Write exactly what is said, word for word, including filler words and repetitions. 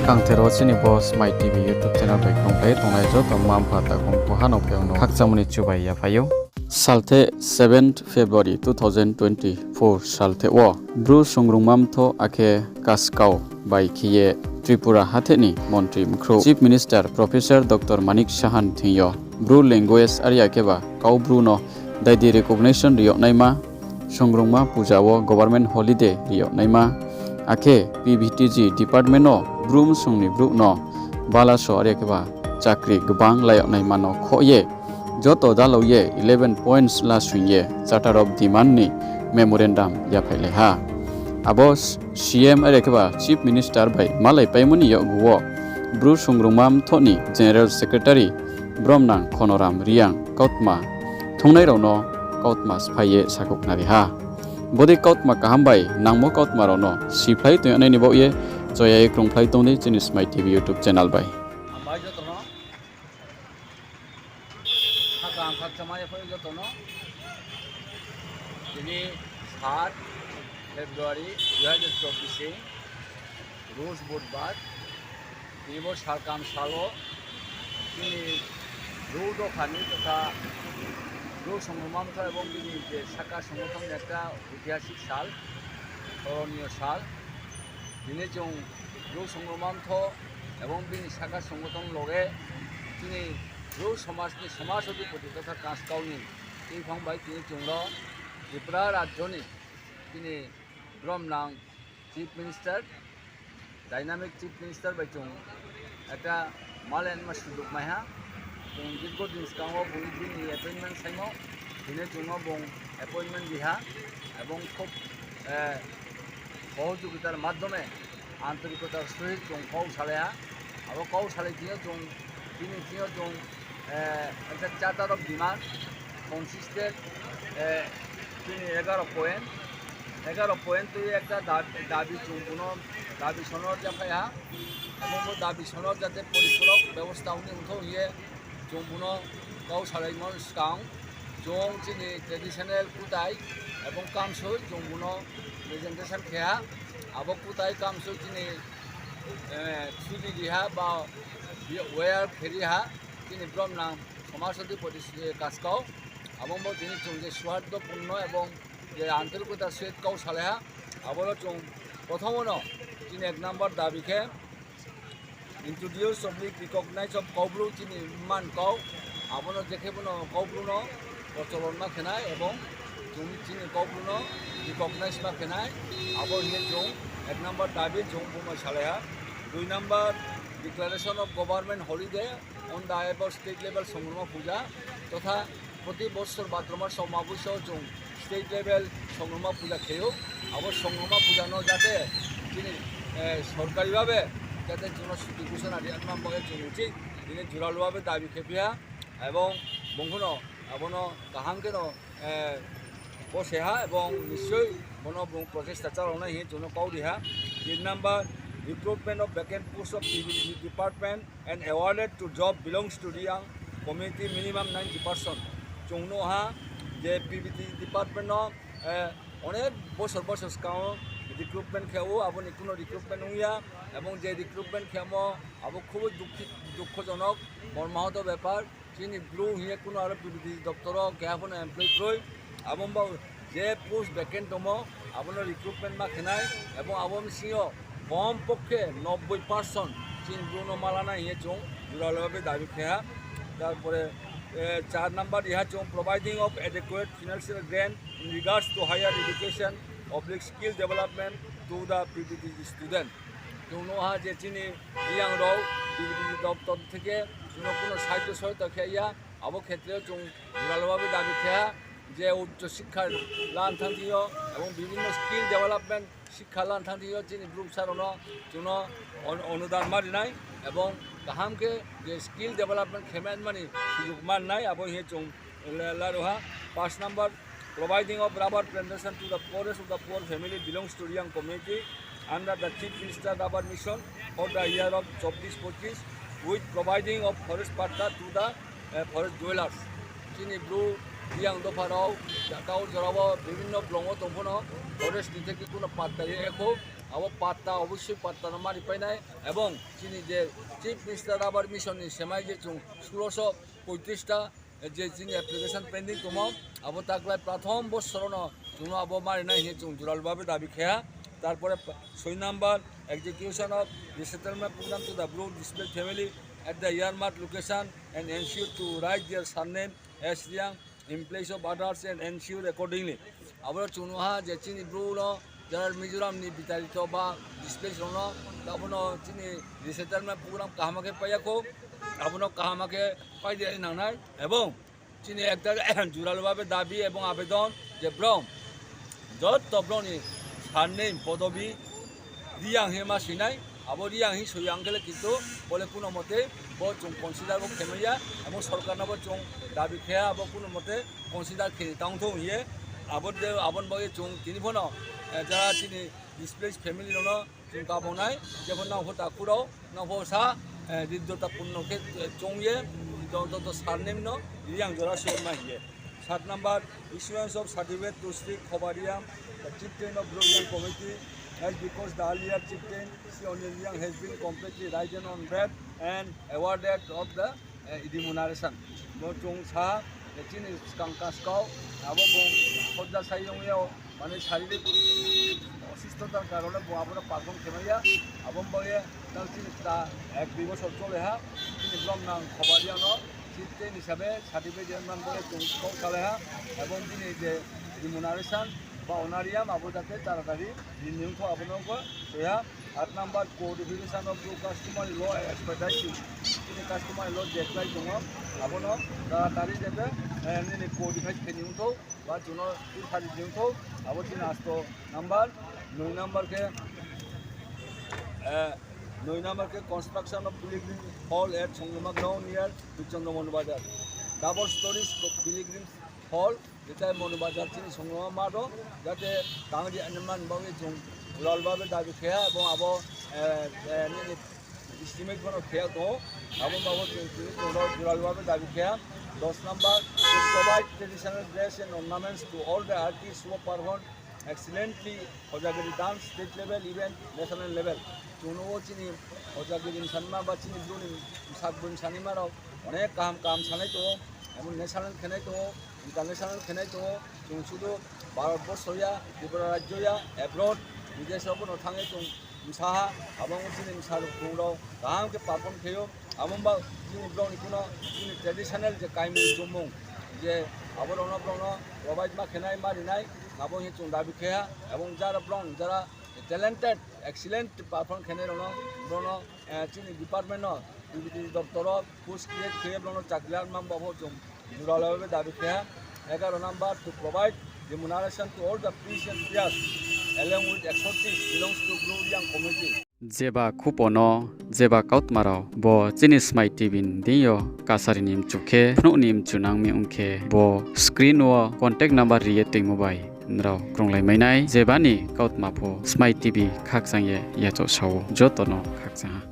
Kangthero chini bo Smai T V YouTube channel bai kongpai tongnai joto mma mpha takhu mkhu ha no phaiyong no khakchangmo ni chubai yaphai ou. Salthe seventh February two thousand twenty-four salthe wo Bru songrungma mthoh akhe kaskau bai khe ye Tripura hathe ni montri mkhrouh Chief Minister Professor Doctor Manik Saha ni thing yo Bru language are ya kheba Kaubru no daidi recognition ri yag naima, songrungma puja wo government holiday ri yag naima, akhe P V T G department no Bru bsung ni brouh no balaso are ya kheba chakri gbang la yag naima no khoh ye joto dalao ye eleven points la soing ye Charter of Demand ni memorandum yaphai lai ha. Abo C M are ya kheba Chief Minister bai malaipaimo ni yakgu wo Bru songrungma mthoh ni General Secretary Bromnang Khonoram Reang kautma thungnai rao no kautma sphái ye sakhouh khnari ha. Bodei kautma kaham bai nangmo kautma rao no siphlai tong yag nai ni baoh ye choya ye krungphlai tong di chini Smai T V YouTube channel bai. Hambai joto no, khakchangma yaphai joto no, tini sat February dui hazar chobbish, Rus Budbar, tini bo salkam sal wo, tini Bru dopha ni totha Bru songrungma mthoh ebong bini je saka songothon ni ekta oitihasik sal, স্মরণীয় sal. Tini chung Bru songrungma mthoh ebong bini saka songothon loge chini Bru somaj ni somaj odhipoti totha kaskau ni tuiphang bai tini chung no Tripura rajyo ni tini Bromnang Chief Minister, dynamic Chief Minister bai chung ekta malenma sujug mai ha. Chung dirgho din skang wo bung bini appointment saimo, tini chung no bung appointment ri ha, ebong khub সহযোগিতার মাধ্যমে আন্তরিকতার সহিত chung kau salai ha. Abo kau salai thing yo chung, bini thing yo chung একটা charter of demand consisted, tini এগারো point, এগারো point tui একটা দাবি chung bung no দাবি সনদ yaphai ha. Abo bo দাবি সনদ যাতে পরিপূরক ব্যবস্থা ong ni ongthou hing ye chung bung no kau salaimo skang chung chini traditional kutai ebong kamsoi chung bung no presentation khe ha. Abo kutai kamsoi chini sudi ri ha ba wear khe ri ha chini Bromnang somaj odhipoti kaskau. Abo bo tini chung je সৌহার্দ্যপূর্ণ ebong je আন্তরিকতার সহিত kau salai ha. Abo no chung প্রথম no chini এক নম্বর দাবি khe introduce of the recognize of Kaubru chini man kau, abo no je khe bo no Kaubru no প্রচলন ma khe nai ebong chung chini Kaubru no recognize ma khe nai, abo hing ye chung এক নম্বর দাবি chung bung bai salai ha. দুই নম্বর, declaration of government holiday on the eve of state level Songrongma puja তথা প্রতি বছর ভাদ্র মাস অমাবস্যা chung state level Songrongma puja khe ou. Abo Songrongma puja no যাতে chini সরকারি ভাবে যাতে chung no ছুটি ঘোষণা ri ya ma baoh ye chung uchih tini জোরালো ভাবে দাবি khe phi ha. Ebong bung pho no abo no kaham khe no bo se ha ebong নিশ্চয়ই bo no bung প্রচেষ্টা চালানো hing ye chung no kau ri ha. তিন নম্বর, recruitment of vacant post of P V T G department and awarded to job belongs to Reang community minimum ninety percent. Chung nuh ha je P V T G department no অনেক বছর বছর skang wo recruitment khe ou, abo ni kuno recruitment ong ya, ebong je recruitment khemo abo খুবই দুঃখজনক, মর্মাহত ব্যাপার. Chini Bru hing ye kuno aro P V T G doptor wo keha pho no employee kroi, abo bo je post vacant tongmo abo no recruitment ma khe nai, ebong abo bsing yo কমপক্ষে নব্বই percent chini Bru no ma la nai hing ye chung জোরালো ভাবে দাবি khe ha. তারপরে চার নম্বর ri ha chung providing of adequate financial grant in regards to higher education oblique skill development to the P V T G student. Chung nuh ha je chini Reang rao P V T G doptor থেকে chung no kuno সাহায্য সহায়তা khe ya, abo ক্ষেত্রে chung জোরালো ভাবে দাবি khe ha je উচ্চ শিক্ষা lan thanng thing yo ebong বিভিন্ন skill development শিক্ষা lan thanng thing yo chini Bru bsa rao no chung no অনুদান ma ri nai ebong kaham khe je skill development khe ma mani সুযোগ ma ri nai, abo hing ye chung la ri ha. পাঁচ নম্বর, providing of rubber plantation to the poorest of the poor family belongs to Reang community under the Chief Minister Rubber Mission for the year of চব্বিশ পঁচিশ with providing of forest patta to the forest dwellers. Chini Bru Reang dopha rao, kau jora wo বিভিন্ন blong wo tong pho no forest ni থেকে কোনো পাট্টা ri ya khou. abo patta, obossoi patta no mari painai, ebong chini je Chief Minister Rubber Mission ni semai je chung ষোলোশো পঁয়ত্রিশটা je chini application pending tongmo, abo taklai প্রথম বছর no chung no abo mari nai hing ye chung জোরালো ভাবে দাবি khe ha. তারপরে ছয় number, execution of resettlement program to the Bru displaced family at the earmarked location and ensure to write their surname as Reang in place of others and ensure accordingly. Abo chung nuh ha je chini Bru no যারা মিজোরাম ni বিতাড়িত বা displaced rao no, abo no chini resettlement program kaham khe pai ya kho, abo no kaham khe pai di nang nai, ebong chini একটা জোরালো ভাবে দাবি এবং আবেদন je brao joto brao ni surname পদবী Reang hing ye ma soi nai, abo Reang hing soi ya ong khe le কিন্তু bo le kuno mote bo chung consider bo khe mai ya, abo সরকার no bo chung দাবি khe ha, abo kuno mote consider khe ni tang thou hing ye, abo de, abo ni bagoi chung tini pho no, যারা chini displaced family rao no chung kabo nai, jepho nang pho takhu rao, nang pho sa, হৃদ্যতাপূর্ণ khe choung ye, joto surname no Reang জোড়া soi ma hing ye. সাত number, issuance of certificate to Sri Khoba Reang, the chieftain of Bru Reang community, as because the earlier chieftaincy on Reang has been completely written on death and awarded of the remuneration. Bo chung sa, chini skang kaskau, abo bung hojja sai ong ye, মানে শারীরিক অসুস্থতার কারণে bo abo no perform khe mai ya, abo ni bagoi ye tang chini ta এক দুই বছর চলে ha, chini Bru Reang Khoba Reang no chieftain হিসাবে certificate man bo ye chung kau salai ha, এবং bini je remuneration ba honorarium abo যাতে তাড়াতাড়ি ri ni ong thou abo no bo soi ha. আট number, codification of Bru customary law expediting, chini customary law je klái tong ou, abo no তাড়াতাড়ি যাতে nini codify khe ni ong thou, ba chung no tui phari ni ong thou, abo chini আট number. নয় number khe নয় number khe construction of pilgrim hall at Songloma ground near Birchandra Monu Bazar, double stories pilgrim hall, যেটা Monu Bazar chini Songloma মাঠে যাতে tang ri ni man bagoi chung জোরালো ভাবে দাবি khe ha, এবং abo nini estimate pho no khe tong ou, abo ni bagoi chung tini chung জোরালো ভাবে দাবি khe ha. দশ number, to provide traditional dress and ornaments to all the artists who perform excellently Hojagiri dance state level, even national level. Chung nuh ou chini Hojagiri ni sanima ba chini Bru ni sak boi ni sanima rao onek kaham kaham sanai tong ou, এবং national khenai tong ou, international khenai tong ou. Chung শুধু Bharatvarsha ya, Tripura রাজ্য ya, abroad, বিদেশ rao pho no thanng ye chung bsa ha, abo ong chini bsa rao bung rao kaham khe perform khe ou. Abo ba chini Bru ni kuno chini traditional je kaimung chumung je abo rao no Bru no provide ma khenai ma rinai, abo hing chung দাবি khe ha. এবং যারা Bru, যারা talented, excellent perform khenai rao no, Bru no chini department no, P V T G দপ্তর o post create khe Bru no চাকরি man bo pho chung জোরালো ভাবে দাবি khe ha. এগারো number, to provide remuneration to all the priests and peers along with expertise belongs to Bru Reang community. Jeba khupo no, jeba kautma rao bo chini Smai T V ni deing yo kasari ni mchu khe phnuh ni mchu nang mi ong khe bo screen wo contact number ri ye toingmo bai nrao krunglai mai nai. Jeba ni kautma pho Smai T V khakchang ye yachaoh sa ou, joto no khakchang ha.